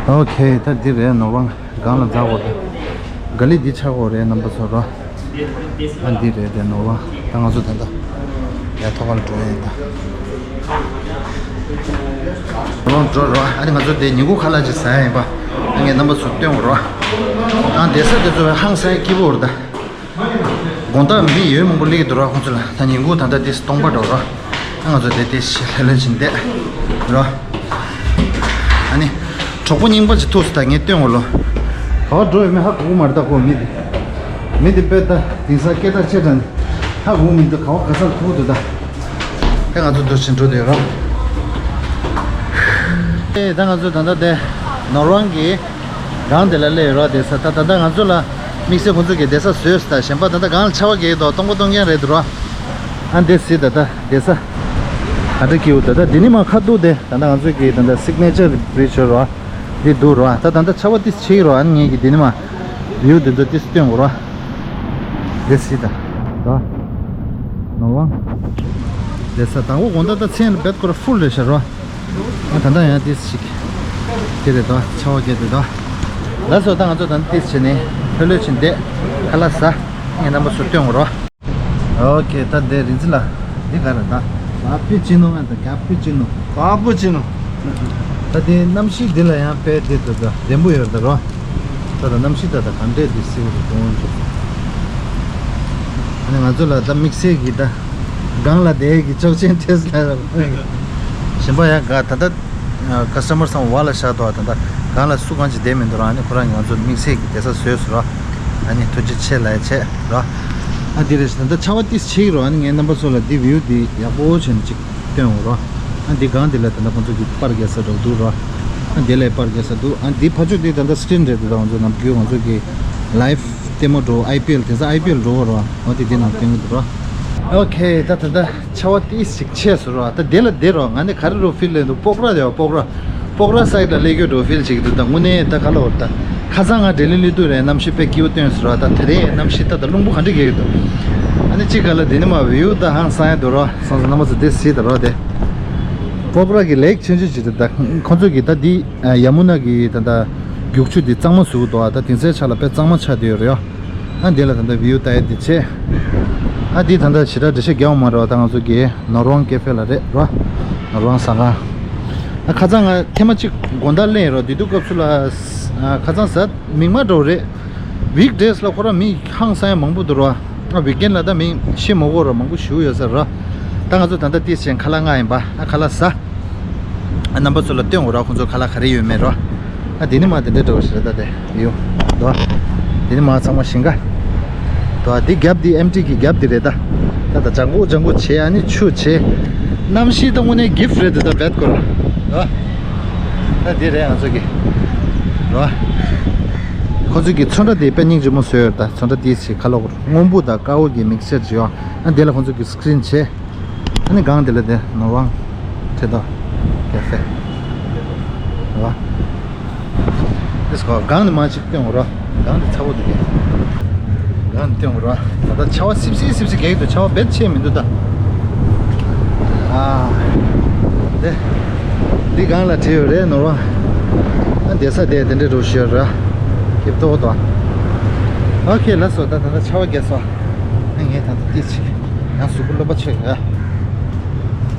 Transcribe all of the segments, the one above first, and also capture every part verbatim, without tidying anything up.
ཨོ་ཁེ། ད་འདི་རེད། ནོར་ཝང་སྒང་ལ་འཛེག་དགོས་རེད། ག་ལེ་འདི་ཆགས་དགོས་རེད། རྣམ་པ་ཚོ་རོ། ཨ་འདི་རེད་དེ་ནོར་ཝང་། ད་ང་ཚོ་ད་ལྟ་ཡར་ཐོག་ཁ་ལ་འགྲོ་ཡིན་ད། ནོར་ཝང་འགྲོ་རོ། ཨ་ནི་ང་ཚོ་དེ་ཉིན་གུང་ཁ་ལག་ཅིག་ཟ་ཡ་ཡིན་པ། ཨ་ངས་རྣམ་པ་ཚོ་སྟོན་དགོས་རོ། ཨ་བསྡད་ས་དེ་ཚོ་ཧང་སང་སྐྱིད་པོ་རེད་ད། དགོང་དག་མི་ཡོད་མང་པོ་སླེབས་འདུག་ར། ཁོང་ཚོ་ལ་ད་ཉིན་གུང་ད་ལྟ་དེ་སྟོང་པ་འགྲོ་ར། ང་ཚོ་དེ་དེ་ཞིག་ལྷོད་ལྷོད་བྱས་བསྡད་ར། ཨ་ནི་གྲོགས་པོ་རྙིང་པ་ཅིག་ཐུག་སོང་། ད་ངས་སྟོན་དགོས་ལོ། ག་པར་འགྲོ་ཡོད་མེད་ཧ་གོ་གི་མ་རེད་ད། ཁོ་མི་དེ་མི་དེ་དཔེ་ད་དེང་སང་སྐད་གྲགས་ཆེ་དྲགས་ནི་ཧ་གོ་གི་མི་འདུག་ག་པར་ག་སར་ཐུག་འདུག་ད། ད་ང་ཚོ་འདུག་སེ་འགྲོ་བསྡད་ཡོད་ར། ཨེ་ད་ང་ཚོ་ད་ལྟ་དེ་ནོར་ཝང་གི་སྒང་དེ་ལ་སླེབས་ཡོད་ར། བསྡད་ས་ད་ད་ལྟ་ང་ཚོ་ལ་དམིགས་བསལ་ཁོང་ཚོ་གིས་བསྡད་ས་བཟོས་སོང་། ད་གཞན་པ་ད་ལྟ་སྒང་ལ་ཆར་པ་རྒྱག་གི་འདུག་སྟོང་པ་སྟོང་རྐྱང་རེད་འདུག་ར། ཨ་འདི་སི་ད་ལྟ་བསྡད་ས་ག་འདྲ་སྐྱིད་པོ། ད་ལྟ་འདི་ནས་མར་ཁ་ཐུག་དེ་ད་ལྟ་ང་ཚོ་གི་ད་ལྟ་སིག་ནེ་ཅར་བི་ཆི་ཡོད་ར། འདི་འདུག་ར། ད་ད་ལྟ་ཆར་པ་ཏིས་ཆེ་གི་ར། ཨ་ནི་ངས་ཀྱི་འདི་ནས་མར་བིའུ་འདི་ཚོ་ཏིས་སྟོན་དགོས་ར། འདི་སི་ད་ད་ནོར་ཝང་བསྡད་ས། དང་པོ་དགོང་དག་ད་མཚན་ལ་བེད་ཀོ་ར་ཧྥུལ་རེད་ཤག་ར། ཨ་ད་ལྟ་ཡང་ཏིས་ཞིག་དེ་རེད་དོ། ཆར་པ་རྒྱག་དེ་དོ། ལགས་སོ། ད་ང་ཚོ་ད་ལྟ་ཏིས་བྱས་ནས་ལྷོད་ལྷོད་བྱས་བསྡད། ཁ་ལག་ཟ། ངས་རྣམ་པ་ཚོར་སྟོན་དགོས་རོ། ཨོ་ཁེ། ད་དེ་རིན་ཙི་ལ་འདི་ག་རེད་ད། ཀ་པུ་ཅི་ནོ་ང་ད་ཀ་པུ་ཅི་ནོ། ཀ་པུ་ཅི་ནོ། ད་དེ་གནམ་གཤིས་འདི་ལ་ཡང་དཔེ་དེ་ད་ད་བདེ་པོ་ཡོད་ད་རོ། ད་ད་གནམ་གཤིས་ད་ད་ག་འདྲས་དེ་སེ་བོ་དེ་གཏོང་འདུག་ཨ་ནི་ང་ཚོ་ལ་ད་དམིགས་བསལ་གྱི་ད་སྒང་ལ་བསྡད་ཀྱི་ཆོག་མཆན་ཐེབས་ལ་གཞན་པ་ཡང་ག་ད་ད་ཀ་སི་ཊ་མར་ཚང་བ་ལ་བཞག་འདུག་ད་ད་སྒང་ལ་སུ་གང་ཅིག་བསྡད་མི་འདུག་ར། ཨ་ནི་ཁོ་རང་ང་ཚོ་དམིགས་བསལ་གྱི་བསྡད་ས་བཟོས་སོང་ར། ཨ་ནི་ཐུགས་རྗེ་ཆེ་ལབ་བྱས་ར། ཨ་འདི་རེད། ད་ད་ཆར་པ་ཏིས་ཆེ་གི་རོ། ཨ་ནི་ངས་རྣམ་པ་ཚོ་ལ་འདི་བིའུ་འདི་ཡག་པོ་བྱས་ནས་ཅིག་སྟོན་འོང་རོ། ཨ་འདི་སྒང་འདི་ལ་ད་ལྟ་ཁོང་ཚོ་གི་པར་རྒྱག་ས་འདྲ་པོ་འདུག་རོ། ཨ་འདི་ལ་པར་རྒྱག་ས་འདུག་ཨ་འདི་ཕར་ཕྱོགས་འདི་ད་ལྟ་སི་ཀི་རིན་རེད་འདུག་ད་ང་ཚོ་ནམ་རྒྱུན་ང་ཚོ་གི་ལའིབ་ལྟད་མོ་འགྲོ། ཨའི་པི་ཨེལ། དེང་སང་ཨའི་པི་ཨེལ་འགྲོ་གི་རོ། འོ་དེ་འདི་ནང་སྟོན་གི་འདུག་རོ། ཨོ་ཁེ། ད་ད་ལྟ་ཆར་པ་ཏིས་ཞིག་ཆེ་སོང་རོ། ད་འདི་ལ་བསྡད་རོ། ང་ནི་ག་རེ་འདྲ་པོ་ཕིལ་ལེན་འདུག་སྤོག་ར་དེ་བ། སྤོག་ར། སྤོག་ར་སའིཌ་ལ་སླེབས་རྒྱུ་འདྲ་པོ་ཕིལ་བྱེད་ཀྱི་འདུག་ད་དངོས་གནས་ད་ག་ལ་འོར་ད། ཁ་སང་ང་ཌེ་ལི་སླེབས་དུས་རེད། གནམ་གཤིས་དཔེ་སྐྱིད་པོ་སྟོན་སོང་ར། ད་ད་རེས་གནམ་གཤིས་ད་ད་རླུང་བུ་ག་འདྲ་རྒྱག་གི་འདུག་ཨ་ནི་གཅིག་ག་ལ་དེ་ནི་མ་བིའུ་ད་ཧང་སང་ཡ་འདུག་རོ། སོང་ཙང་རྣམ་པ་ཚོ་དེ་གཟིགས་ད་རོ། དེ་སྤོག་ར་གི་ལེག་ཆུང་ཆུང་ཅིག་རེད། ད་ཁོང་ཚོ་གི་ད་འདི་ཡ་མུ་ན་གི་ད་ད་རྒྱུག་ཆུ་འདི་གཙང་མ་བཟོ་གི་འདུག་ཨ་ད་དེང་སང་ཆ་ལ་དཔེ་གཙང་མ་ཆགས་བསྡད་ཡོད་རེད་ཡ། ཨ་འདི་ལ་ད་ལྟ་བིའུ་ལྟ་ཡ་འདི་བྱས། ཨ་འདི་ད་ལྟ་ཞེ་དྲག་འགྲེལ་བཤད་རྒྱག་ཡོང་མ་རེད་བ། ད་ང་ཚོ་གི་ནོར་ཝང་ཀེ་ཧྥེ་ལ་རེད་རོ། ནོར་ཝང་ཟ་ཁང་། ཨ་ཁ་སང་ང་ཐེངས་མ་གཅིག་དགོང་དག་སླེབས་ཡིན་རོ། དེ་དུས་སྐབས་སུ་ལ་ཨ་ཁ་སང་གཟའ་མིག་དམར་འདྲ་པོ་རེད། ཝིག་ཌེ་སི་ལ་ཁོ་རང་མི་ཧང་སང་ཡ་མང་པོ་འདུག་རོ། ཨ་ཝིག་ཨེན་ལ་ད་མི་ཤི་མ་དགོས་རོ། མང་པོ་ཞེ་པོ་ཡོད་ས་རོ། ད་ང་ཚོ་ད་ལྟ་ཏིས་ཅན་ཁ་ལག་མངགས་ཡིན་པ། ཨ་ཁ་ལག་ཟ། ཨ་རྣམ་པ་ཚོ་ལ་སྟོན་འོང་ར། ཁོང་ཚོ་ཁ་ལག་ག་རེ་ཡོད་མེད་རོ། ཨ་དེ་ནི་མ་དེ་འདྲ་འདྲ་པོ་ཞིག་རེད། ད་དེ་ཡོ་དོ། དེ་ནི་མ་ཚང་མ་ཞིང་ཁ་དོ། དེ་རྒྱབ་དེ་ཨེམ་ཊི་གི་རྒྱབ་དེ་རེད་ད། ད་ད་ལྗང་གུ་ལྗང་གུ་བྱས། ཨ་ནི་ཆུ་བྱས། གནམ་གཤིས་ད་དངོས་གནས་གིཕ་རེད་དེ། ད་བེད་ཀོ་ར་དོ། ད་དེ་རེད་ང་ཚོ་གི་དོ། ཁོ་ཚོ་གི་ཚོན་ཁྲ་དེ་དཔེ་སྙིང་རྗེ་མོ་བཟོས་ཡོད་ད། ཚོན་ཁྲ་དེ་ཞིག་ཁ་ལོ་སྔོན་པོ་དང་དཀར་པོ་གི་མིག་སི་ཅར་ཅིག་ཡོད། ཨ་དེ་ལ་ཁོང་ཚོ་གི་སི་ཀི་རིན་བྱས། ཨ་ནི་སྒང་དེ་ལ་དེ་ནོར་ཝང་ཁྲེ་ཐོག་ཀེ་ཧྥེ་རེད་བ། དེ་སྒང་ནས་མར་ཅིག་སྟོན་དགོས་ར། སྒང་དེ་ཚ་པོ་འདུག་གས། སྒང་ནས་སྟོན་དགོས་ར། ད་ལྟ་ཆར་པ་སིབ་སིབ་སིབ་སིབ་རྒྱག་གི་འདུག་ཆར་པ་རྦད་ཆེ་མི་འདུག་ད། ཨ། དེ། འདི་སྒང་ལ་བྲིས་ཡོད་རེད་ནོར་ཝང་། ཨ་བསྡད་ས་དེ་དེ་འདྲ་འདྲ་པོ་ཞིག་ཡོད་ར། སྐྱིད་པོ་ཏོག་ཏོ། ཨོ་ཁེ། ལགས་སོ། ད་ད་ལྟ་ཆར་པ་རྒྱག་སོང་། ཨ་ངས་ད་ལྟ་ཏིས་ཅིག་ཡང་གཟུགས་པོ་རློན་པ་ཆགས་ཡོད།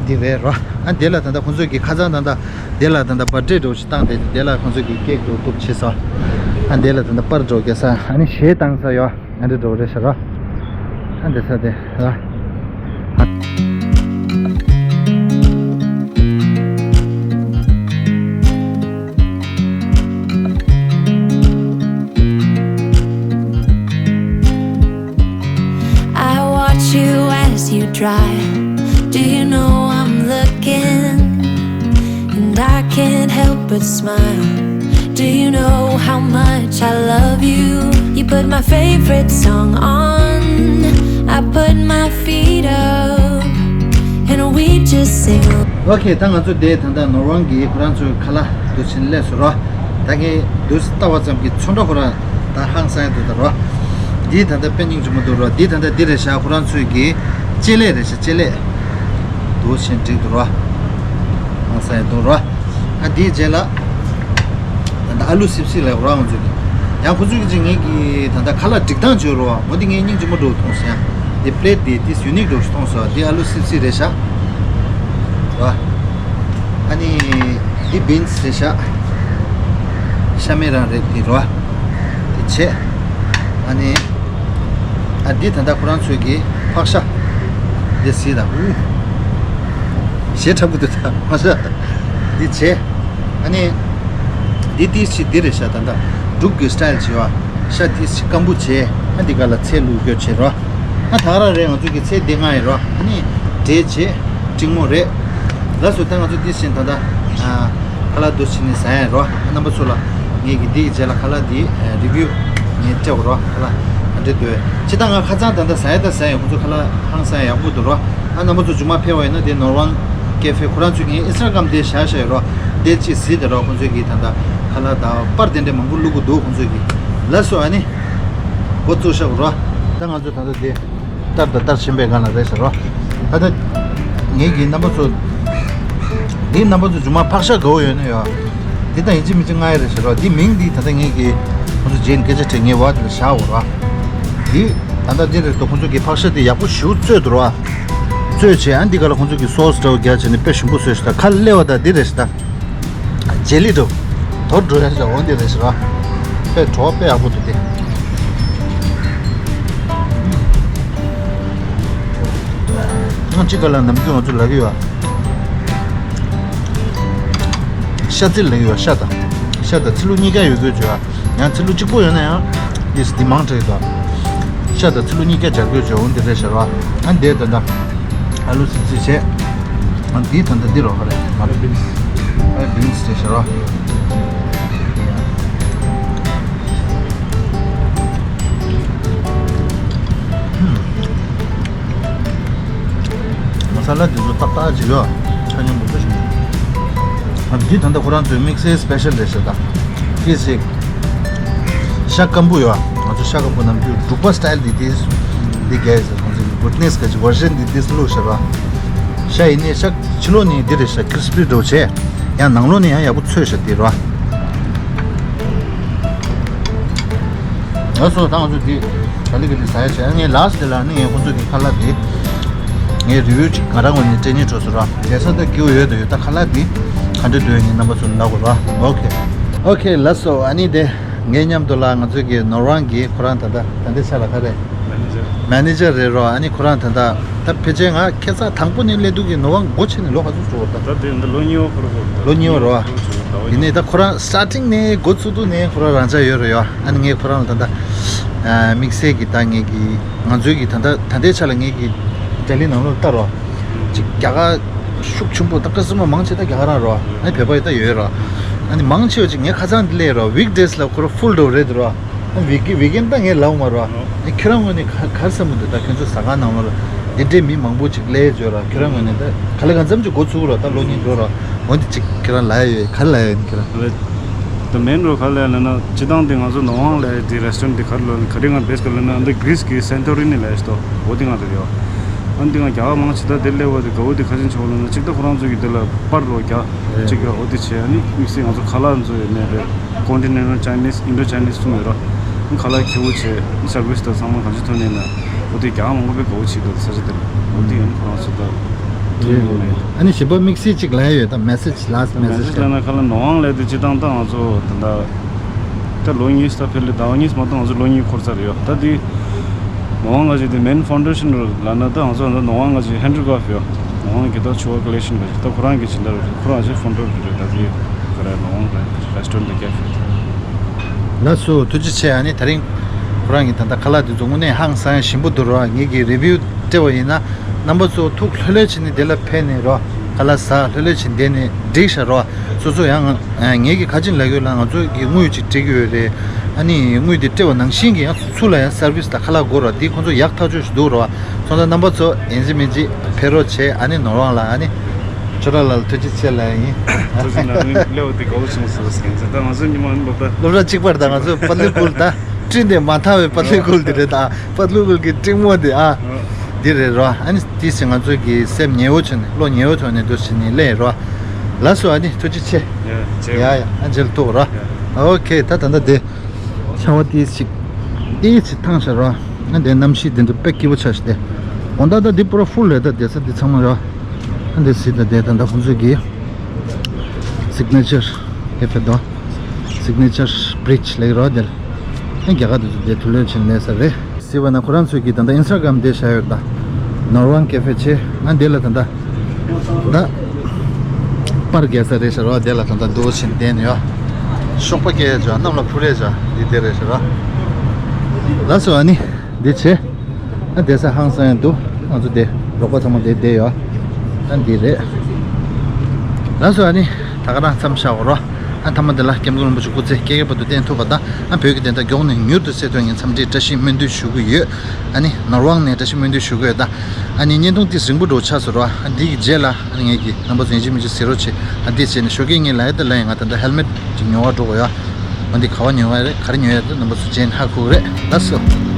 འདི་རེད་རོ། ཨ་འདི་ལ་ད་ལྟ་ཁོང་ཚོས་ཀྱི་ཁ་སང་ད་ལྟ་འདི་ལ་ད་ལྟ་བར་ཐི་ཌེ་འདྲ་པོ་ཞིག་བཏང་སྟེ། འདི་ལ་ཁོང་ཚོས་ཀྱི་ཀེག་འདྲ་པོ་གཏུབ་བྱས་སོང་། ཨ་འདི་ལ་ད་ལྟ་པར་འདྲ་པོ་རྒྱག་ས། ཨ་ནི་གཞས་བཏང་ས་ཡོད། ཨ་འདྲ་འདྲ་པོ་རེད་ཤག་རོ། ཨ་འདི་ས་དེ་ར། I watch you as you drive. Do you know I'm looking? And I can't help but smile. Do you know how much I love you? You put my favorite song on. I put my feet up. And we just sing. ཨོ་ཁེ། ད་ང་ཚོ་དེ་ད་ལྟ་ནོར་ཝང་གི་ཁོ་རང་ཚོའི་ཁ་ལག་འདུག་སེ་སླེབས་སོང་རོ། ད་ངས་འདུག་སེ་ལྟ་བ་ཙམ་གྱིས་ཚོན་ཁྲ་ཁོ་རང་ད་ཧང་སང་ཡ་འདུག་ད་རོ། འདི་ད་ལྟ་དཔེ་སྙིང་རྗེ་མོ་འདུག་རོ། འདི་ད་ལྟ་འདི་རེད་ཤག་ཁོ་རང་ཚོའི་གི་ལྕེ་ལེབ་རེད་ཤག་ལྕེ་ལེབ། འདུག་སེ་འགྲིག་འདུག་རོ། ཧང་སང་ཡ་འདུག་རོ། ཨ་འདིའི་རྗེས་ལ་ད་ ད་ཨ་ལུ་སིབ་སིབ་ལབ་རོགས་ང་ཚོས་ཀྱི། ཡང་ཁོ་ཚོས་ཀྱི་ཅིག་ངས་ཀྱི་ད་ལྟ་ཁ་ལག་སྒྲིག་སྟངས་བརྗོད་རོགས། འོ་འདི་ངས་སྙིང་རྗེ་མོ་འགྲོ་མཐོང་སོང་ཡ། འདི་པླེ་ཊི་འདི་ཏིས་ཡུ་ནིག་འགྲོ་མཐོང་སོང་། འདི་ཨ་ལུ་སིབ་སིབ་རེད་ཤག་རོ། ཨ་ནི་འདི་བིན་སི་རེད་ཤག་ཤ་མེད་རང་རེད་འདི་རོ། འདི་བྱས། ཨ་ནི་ཨ་འདི་ད་ལྟ་ཁོ་རང་ཚོས་ཀྱི་ཕག་ཤ། འདི་སི་དང་ཨུ། ཞེ་ཁྲབ་གི་འདུག་ད་ཕག་ཤ། འདི་བྱས། ཨ་ནི། འདི་ཏིས་ཅི་འདི་རེད་ཤག་ད་ལྟ་འབྲུག་གི་སི་ཊལ་བྱས་བ། ཤ་ཏིས་ཅི་སྐམ་པོ་བྱས། ཨ་འདི་ག་ལ་ཚལ་བླུགས་སྐྱོར་བྱས་རོ། ཨ་ད་ག་རང་རེད། ང་ཚོ་གི་ཚལ་འདི་ལྔ་ཡིན་རོ། ཨ་ནི་འབྲས་བྱས། ཀྲིང་མོ་རེད། ལགས་སོ། ད་ང་ཚོ་ཏིས་ཅི་ད་ལྟ་ཨ་ཁ་ལག་འདུ་བྱས་ནས་ཟ་ཡ་རོ། ཨ་རྣམ་པ་ཚོ་ལ་ངས་ཀྱི་འདི་གི་རྗེས་ལ་ཁ་ལག་འདི་རི་བིའུ་ངས་སྤྲད་རོ། ཁ་ལག་ག་འདྲ་འདུག་ཅི་ད་ང་ཁ་སང་ད་ལྟ་ཟ་ཡ་ད་ཟ་ཡ། ཁོ་ཚོ་ཁ་ལག་ཧང་སང་ཡག་པོ་འདུག་རོ། ཨ་རྣམ་པ་ཚོ་མཇུག་མ་ཕེབས་པ་ཡིན་ན་དེ་ནོར་ཝང་ཀེ་ཧྥེ་ཁོ་རང་ཚོས་ངའི་ཨིན་སི་ཊ་གྷ་རམ་དེ་བཞག་བཞག་ཡོད་རོ། དེ་ཅིག་གཟིགས་དེ་རོ། ཁོ་ཚོས་ཀྱིས་ད་ལྟ་ཁ་ལག་དང་པར་དེ་འདྲ་མང་པོ་བླུག་གི་འདུག་ཁོ་ཚོས་ཀྱིས། ལགས་སོ། ཨ་ནི་འགོ་བཙུགས་ཤག་རོ། ད་ང་ཚོ་ད་ལྟ་དེ་ལྟར་དང་ལྟར་ཕྱིན་པའི་སྒང་ལ་རེད་ཟེར་རོ། ད་ལྟ་ངས་ཀྱིས་རྣམ་པ་ཚོ་འདི་རྣམ་པ་ཚོ་མཇུག་མ་ཕག་ཤ་དགའ་བོ་ཡོད་ན་ཡོད། འདི་ད་ཡིན་གཅིག་མིན་གཅིག་ང་ཡི་རེད་ཟེར་རོ། འདི་མིང་འདི་ད་ལྟ་ངས་ཀྱིས་ཁོ་ཚོ་རྗེས་ནས་སྐད་ཆ་དྲིས། ངས་ཝ་དེ་ལ་བཞག་འོ་རོ། འདི་ད་ལྟ་འདི་རེད་དོ། ཁོ་ཚོ་གི་ཕག་ཤ་དེ་ཡག་པོ་ཞེ་པོ་བཙོས་འདུག་རོ། བཙོས་བྱས་ཨ་འདི་ག་ལ་ཁོ་ཚོ་གི་སོ་སི་འདྲ་བོ་རྒྱག་བྱས་ནས་དཔེ་ཞིམ་པོ་བཟོས་ཤག་ད་ཁ་ལ་སླེབས་པ་ད་འདི་རེད་ཤག་ད་ཇེ་ལི་འདྲ་བོ། དོར་འགྲོ་ཡ་ཞིག་འོ་འདི་རེད་ཤག་དཔེ་བྲོ་བ་དཔེ་ཡག་པོ་འདུག་སྟེ། ཨང་གཅིག་ག་ལ་ནམ་རྒྱུན་ང་ཚོ་ལབ་ཀྱི་ཡོད། ཤ་ཚིལ་ལབ་ཀྱི་ཡོད། ཤ་དང་། ཤ་དང་ཚིལ་ལུ་གཉིས་ཀ་ཡོད་དགོས་བྱོས་ཨ། ཡང་ཚིལ་ལུ་གཅིག་པོ་ཡོད་ན་ཡང་ཨིས་འདི་མང་དྲགས་ཡོད་དོ། ཤ་དང་ཚིལ་ལུ་གཉིས་ཀ་སྦྱར་དགོས་བྱོས། འོ་འདི་རེད་ཤག་རོ། ཨ་འདི་ད་ལྟ་ཨ་ལུ་སིབ་སིབ་བྱས། ཨ་འདི་ད་ལྟ་འདི་རོ། ག་རེ་ང་ལ་བིན་སི། ཨ་བིན་སི་རེད་ཤག་རོ། མ་ས་ལ་འདི་ཚོ་ཏག་ཏག་ཅིག་ཡོད། ཆ་སྙོམས་པོ་ཞིག་ཨ་འདི་ད་ལྟ་ཁོ་རང་ཚོའི་དམིགས་བསལ་སི་པེ་ཤལ་རེད་ཤག་ད། ཏིས་ཅིག་ཤ་སྐམ་པོ་ཡོད། ང་ཚོ་ཤ་སྐམ་པོ་ནམ་རྒྱུན་འབྲུག་པ་སི་ཊལ་འདི་ཏིས་འདི་གས་ཟེར། ཁོང་ཚོ་གི་གུ་ཌི་ནེ་སི་ག་ཅིག་ཝར་ཤན་འདི་ཏིས་བླུགས་ཤག་ར། ཤ་ཡིན་ནའི་ཤ་ཕྱི་ལོགས་ནས་འདི་རེད་ཤག་ཀི་རི་སི་པི་འདྲ་བོ་བྱས། ཡང་ནང་ལོགས་ནས་ཡང་ཡག་པོ་ཚོས་ཤག་འདི་ར། ལགས་སོ། ད་ང་ཚོ་འདི་ག་ལེ་ག་ལེ་ཟ་ཡ་བྱས། ངས་ལཱ་སི་ཊི་དེ་ལ་ནི་ངས་ཁོང་ཚོ་གི་ཁ་ལག་འདི་ངས་རི་བིའུ་ཅིག་ང་རང་ངོས་ནས་སྤྲད་སྙིང་བྲོ་སོང་ར། ལས་ས་ད་སྐྱིད་པོ་ཡོད་དོ་ཡོད། ད་ཁ་ལག་འདི་ག་འདྲ་འདུག་ངས་རྣམ་པ་ཚོ་ལ་ལབ་དགོས་ར། ཨོ་ཁེ། ཨོ་ཁེ། ལགས་སོ། ཨ་ནི་དེ་ངའི་མཉམ་དུ་ལ་ང་ཚོ་གི་ནོར་ཝང་གི་ཁོ་རང་ད་ལྟ་ད་ལྟའི་ཆ་ལ་ག་རེ། མེ་ནེ་ཇར། མེ་ནེ་ཇར་རེད་རོ། ཨ་ནི་ཁོ་རང་ད་ལྟ་ད་ཕལ་ཆེར་ང་ཁ་སང་དང་པོ་ནས་སླེབས་དུས་ཀྱི་ནོར་ཝང་སྒོ་ཕྱེ་ནས་ལོ་ག་ཚོད་འགྲོ་བ་ད། ད་དེ་འདི་ལོ་གཉིས་པ་ཁོ་རང་ཁོ་ལོ་གཉིས་པ་རོ། ཡིན་ནའི་ད་ཁོ་རང་སི་ཊར་ཊིང་ནས་འགོ་ཚུགས་དུས་ནས་ཁོ་རང་རང་འཇགས་ཡོད་རེད་ཡོ། ཨ་ནི་ངས་ཁོ་རང་ལ་ད་ལྟ་དམིགས་བསལ་གྱི་ད་ངས་ཀྱི་ང་ཚོའི་གི་ད་ལྟ་ད་ལྟའི་ཆ་ལ་ངས་ཀྱི་ལྡི་ལི་ནང་ལོགས་ལྟ་རོ། ཅིག་རྒྱ་གར་ཤུགས་ཆེན་པོ་ད་ཁ་སང་མ་མང་ཆེ་ད་རྒྱ་གར་རང་རོ། ཨ་ནི་བོད་པ་ཡི་ད་ཡོད་རོ། ཨ་ནི་མང་ཆེ་བ་ཅིག་ངས་ཁ་སང་འདི་སླེབས་རོ། ཝིག་ཌེ་སི་ལ་ཁོ་རང་ཕུལ་འགྲོ་རེད་རོ། ཨ་ནི་ཝིག་ཝིག་ཨེན་ད་ངས་ལབ་མ་རོ། ཨ་ནི་ཁྱེད་རང་ངོས་ནས་ག་ག་རེ་བསམ་གྱི་འདུག་ད་ཁྱོད་ཚོ་ཟ་ཁང་ནང་ལོགས་ལ་འདི་འདྲའི་མི་མང་པོ་ཅིག་སླེབས་བྱོས་རོ། ཁྱེད་རང་ངོས་ནས་ད་ག་ལེ་གང་འཚམ་ཅིག་འགོ་ཚུགས་རོ། ད་ལོ་གཉིས་འགྲོ་རོ། འོ་འདི་ཅིག་ཁྱེད་རང་ལབ་ཡ་ཡོད། ག་རེ་ལབ་ཡ་ཡོད་ཁྱེད་རང་། ད་མེན་རོ་ག་ལ་ལབ་ན་སྤྱིར་བཏང་འདི་ང་ཚོ་ནོར་ཝང་ལ་འདི་རེ་སི་ཊོ་རན་འདི་ག་རེ་ལབ་ན་ག་རེ་ང་བེས་ཀ་ལབ་ན་འདི་གྷི་རི་སི་གི་སན་ཏོ་རི་ནི་ལབ་ཡ་ཞིག་འདུག་འོ་འདི་ང་འདི་རེད་ཡོ། ཨ་འདི་ང་རྒྱ་གར་མང་ཆེ་ད་འདིར་སླེབས་པ་འདི་དགའ་བོ་འདི་ག་ཅིག་བྱུང་ལབ་ན་གཅིག་ད་ཁོ་རང་ཚོ་གི་འདི་ལ་པར་རོ་རྒྱ་གཅིག་གི་འོ་འདི་བྱས། ཨ་ནི་དམིགས་བསལ་ང་ཚོ་ཁ་ལག་ཚོ་ཡོད་ནའི་རེད། ཀོན་ཊི་ནེན་ཊལ་ཅའི་ནིས་ཨིན་ཌོ་ཅའི་ནིས་གསུམ་ཡོད་རོ། ཨ་ཁ་ལག་ཁེ་པོ་བྱས་ཨ་སར་བིས་ད་ཚང་མ་གང་ཅི་ཐོན་ནས་ན་འོ་དེ་རྒྱ་གར་མང་པོ་དཔེ་དགའ་བོ་བྱེད་འདུག་ས་ཆ་དེ་ལ་འོ་དེ་ཡང་ཁོ་རང་ཚོ་ད། ཨ་ནི་ཞིབ་པ་དམིགས་བསལ་གཅིག་ལབ་ཡ་ཡོད་ད། མེ་སེ་ཇི་ལཱ་སི་མེ་མེ་སེ་ཇི་ལབ་ན་ཁ་ལག་ནོར་ཝང་ལབ་དུས་སྤྱིར་བཏང་ད་ང་ཚོ་ད་ལྟ་ད་ལོ་གཉིས་ད་ཕེབས་ལས་ཟླ་བ་གཉིས་མ་གཏོགས་ང་ཚོ་ལོ་གཉིས་འཁོར་ཚར་ཡོད་ད་དེ། ནོར་ཝང་ང་ཚོ་དེ་མེན་ཕའུན་ཌེ་ཤན་ལབ་ན་ད་ང་ཚོ་ད་ནོར་ཝང་ང་ཚོ་ཧན་ཌི་ཀ་རབ་ཡོད། ནོར་ཝང་གི་ད་ཕྱུ་པ་ཀོ་ལེག་ཤན་ག་ཅིག་ད་ཁོ་རང་གི་སྦྱིན་བདག་རེད། ཁོ་རང་ཚོའི་ཕའུན་ཌར་རེད། ད་དེ་ག་རེ་ནོར་ཝང་རེ་སི་ཊོ་རན་ཊི་ཀེ་ཧྥེ་རེད། ལགས་སོ། ཐུགས་རྗེ་ཆེ། ཨ་ནི་དེ་རིང་ཁོ་རང་གི་ད་ལྟ་ཁ་ལག་དེ་ཚོ་དངོས་གནས་ཧང་སང་ཞིམ་པོ་འདུག་རོ། ངེད་ཀྱིས་རི་བིའུ་སྤྲད་པ་ཡིན་ན་རྣམ་པ་ཚོ་ཐུགས་ལྷོད་ལྷོད་བྱས་ནས་དེ་ལ་ཕེབས་ནས་རོ། ཁ་ལག་ཟ་ལྷོད་ལྷོད་བྱས་བསྡད་ནས་འགྲིག་ཤག་རོ། སོ་སོ་ཡང་ང་ངེད་ཀྱིས་ག་ཅིག་ལབ་ཡོད་ལ་ང་ཚོ་གི་དངུལ་ཅིག་སྤྲད་ཀྱི་ཡོད་རེད། ཨ་ནི་དངུལ་དེ་སྤྲད་པ་ནང་བཞིན་གྱི་ཡང་ཚུར་ལ་ཡང་སར་བིས་དང་ཁ་ལག་དགོས་རོ། དེ་ཁོང་ཚོ་ཡག་ཐག་ཆོད་ཞིག་འདུག་རོ། སོང་ཙང་རྣམ་པ་ཚོ་ཡིན་གཅིག་མིན་གཅིག་ཕེབས་རོགས་བྱས། ཨ་ནི་ནོར་ཝང་ལ་ཨ་ནི་ཁྱོད་རང་ལ་ཐུགས་རྗེ་ཆེ་ལབ་ཡིན། ཐུགས་རྗེ་གནང་། སླེབས་པ་དེ་དགའ་བོ་བྱུང་སོང་ཟེར་གྱིན་ཟེར། ད་ང་ཚོ་ཉི་མ་ཨ་ནི་སློབ་གྲྭ། སློབ་གྲྭ་གཅིག་པར་ད་ང་ཚོ་པ་ལི་ཀུལ་ད་སྤྲིན་དེ་མ་ཐང་བའི་པ་ལི་ཀུལ་དེ་རེད། ད་པ་ལི་ཀུལ་གྱི་སྤྲིན་མོ་དེ་ཨ་དེ་རེད་རོ། ཨ་ནི་དེ་ཚེ་ང་ཚོ་གི་སེམས་ཉེ་བོ་བྱུང་ནས་བློ་ཉེ་བོ་ཐོག་ནས་འདུག་བྱས་ནས་སླེབས་རོ། ལགས་སོ། ཨ་ནི་ཐུགས་རྗེ་ཆེ། ཡ་ཡ། ཨ་མཇལ་ཐུག་རོ། ཨོ་ཁེ། ད་ད་ལྟ་དེ་ཆར་པ་ཏིས་ཅིག་ཏིས་ཅིག་ཐང་ཤར་རོ། ཨ་འདི་གནམ་གཤིས་དེ་འདྲ་དཔེ་སྐྱིད་པོ་ཆགས་ཤག་དེ། འོ་ད་ད་འདི་པུ་ར་ཧྥུལ་རེད། ད་བསྡད་ས་འདི་ཚང་མ་རོ། ཨ་འདི་སི་ད་དེ་ད་ད་ཁོང་ཚོས་ཀྱི་སིག་ནེ་ཅར་ཀེ་ཧྥེ་དོ། སིག་ནེ་ཅར་བི་རིཇ་ལབ་ཀྱི་རོ། དེ་ལ་ཨ་རྒྱ་གར་དུ་དེ་དུས་ལོན་ཕྱིན་ནས་ས་རེད། ཟེར་བ་ན་ཁོ་རང་ཚོས་ཀྱིས་ད་ལྟ་ཨིན་སི་ཊ་གྷ་རམ་དེ་བཞག་ཡོད་ད། ནོར་ཝང་ཀེ་ཧྥེ་ཆེ། ཨ་འདི་ལ་ད་ལྟ་ད་པར་རྒྱག་ས་རེད་ཤག་རོ། དེ་ལ་ད་ལྟ་འདུག་ཕྱིན་བསྡད་ནས་ཡོད། གཤོག་པ་སྐྱེ་ཡ་ཅོ་གནམ་ལ་འཕུར་ཡ་ཅོ་འདི་དེ་རེད་ཤག་རོ། ལགས་སོ། ཨ་ནི་འདི་བྱས། ཨ་བསྡད་ས་ཧང་སང་ཡ་འདུག་ང་ཚོ་དེ་རོགས་པ་ཚང་མ་དེ་བསྡད་ཡོད། ཨ་འདི་རེད། ལགས་སོ། ཨ་ནི་ད་ག་རང་མཚམས་བཞག་གོ་རོ། ཨ་མཐའ་མ་དེ་ལ་སྐྱབས་མགོན་རིན་པོ་ཆེ་སྐུ་ཚེ་བསྐལ་བརྒྱའི་བར་དུ་བརྟན་ཐུབ་པ་དང་། ཨ་བོད་ཀྱི་བདེན་མཐའ་མགྱོགས་ནས་མྱུར་དུ་གསལ་ཐུབ་ཡིན་འཚམས་འདྲིའི་བཀྲ་ཤིས་སྨོན་འདུན་ཞུ་གི་ཡོད། ཨ་ནི་ནོར་ཝང་ནས་བཀྲ་ཤིས་སྨོན་འདུན་ཞུ་གི་ཡོད་ད། ཨ་ནི་བརྙན་ཐུང་འདི་རིང་པོ་འགྲོ་ཆགས་སོང་རོ། ཨ་འདི་གི་རྗེས་ལ་ཨ་ནི་ངས་ཀྱི་རྣམ་པ་ཚོ་ཡིན་གཅིག་མིན་གཅིག་གཟིགས་རོགས་བྱེད། ཨ་འདི་བྱས་ནས་ཞོགས་ཀས་ངས་ལབ་ཡ་དེ་ལབ་ཡིན། ང་ད་ལྟ་ཧེལ་མེད་ཅིག་ཉོ་བར་འགྲོ་གི་ཡོད། འོ་འདི་ག་བ་ཉོ་བ་རེད། ག་རེ་ཉོ་ཡ་དེ་རྣམ་པ་ཚོ་རྗེས་ནས་ཧ་གོ་གི་རེད། ལགས་སོ།